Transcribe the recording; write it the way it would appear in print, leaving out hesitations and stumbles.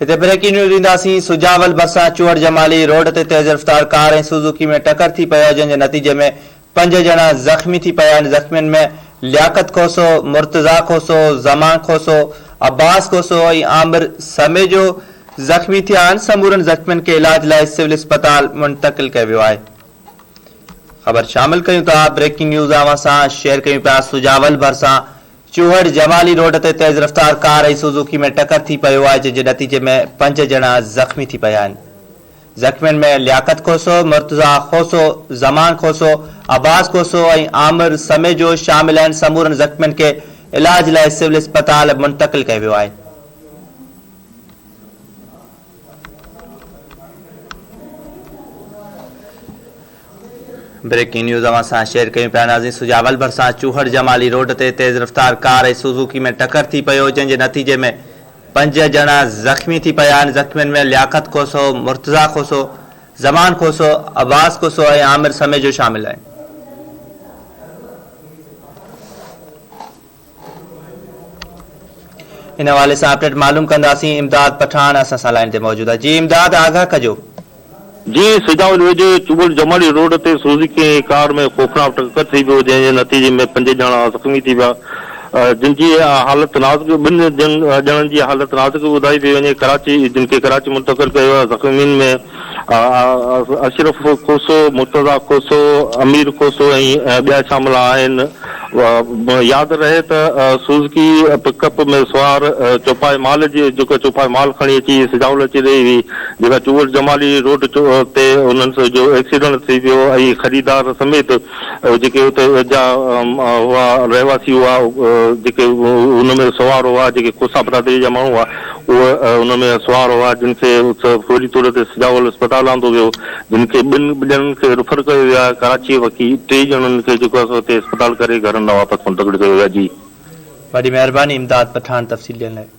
هتي breaking news ڏينداسين، سجاول ڀرسان چوهڙ جمالي روڊ تي تيز رفتار ڪار ۽ سوزوڪي ۾ ٽڪر ٿي پيو جنهن جي نتيجي ۾ پنج ڄڻا زخمي ٿي پيا آهن، زخمين ۾ لياقت کوسو، مرتضيٰ کوسو، زمان کوسو، عباس کوسو ۽ عامر سميجو زخمي ٿيا آهن، سمورن زخمين کي علاج لاء سول اسپتال منتقل ڪيو ويو آهي. خبر شامل ڪيون ٿا، بريڪنگ نيوز اوهان سان شيئر ڪيون پيا، سجاول ڀرسان چوهڙ جمالي روڊ تي تيز رفتار ڪار ۽ سوزوڪي ۾ ٽڪر ٿي پيو آهي جنهن جي نتيجي ۾ پنج ڄڻا زخمي ٿي پيا آهن. زخمين ۾ لياقت کوسو، مرتضيٰ کوسو، زمان کوسو، عباس کوسو ۽ عامر سميجو شامل آهن سمورن زخمين کي علاج لاء سول اسپتال منتقل ڪيو ويو آهي. بريڪنگ نيوز اوهان سان شيئر ڪيون پيا ناظرين سجاول ڀرسان چوهڙ جمالي روڊ تي تيز رفتار ڪار ۽ سوزوڪي ۾ ٽڪر ٿي پيو جنهن جي نتيجي ۾ پنج ڄڻا زخمي ٿي پيا آهن زخمين ۾ لياقت کوسو، مرتضيٰ کوسو، زمان کوسو، عباس کوسو ۽ عامر سميجو شامل آهن. ان حوالي سان اپڊيٽ معلوم ڪنداسين امداد پٺاڻ اسان سان لائين تي موجود آهي جي امداد آگاهه ڪجو. جي سجاول ويجهو چوٻول جمالي روڊ تي سوزوڪي ۽ ڪار ۾ خوفناڪ ٽڪر ٿي پيو جنهن جي نتيجي ۾ پنج ڄڻا زخمي ٿي ويا جن جي حالت نازڪ ٻن ڄڻن جي حالت نازڪ ٻڌائي پئي وڃي ڪراچي جن کي ڪراچي منتقل ڪيو ويو آهي زخمين ۾ اشرف کوسو، مرتضيٰ کوسو، امير کوسو ۽ ٻيا شامل آهن. ياد رهي ته سوزڪي پڪ اپ ۾ سوار چوپائي مال جي جيڪو چوپائي مال کڻي اچي سجاول اچي رهي هئي جيڪا چوهڙ جمالي روڊ تي انهن جو ايڪسيڊنٽ ٿي پيو ۽ خريدار سميت جيڪي اتي جا هئا رهواسي هئا جيڪي ان ۾ سوار هئا جيڪي کوسا برادري جا ماڻهو هئا اهي ان ۾ سوار هئا جن کي فوري طور تي سجاول اسپتال آندو ويو جن کي ٻن ڄڻن کي ريفر ڪيو ويو آهي ڪراچي وڪي ٽي ڄڻن کي جيڪو آهي سو اتي اسپتال ڪري گهرن ڏانهن واپس منتقل ڪيو ويو آهي جي. وڏي مهرباني امداد پٺاڻ تفصيل ڏيڻ لاء.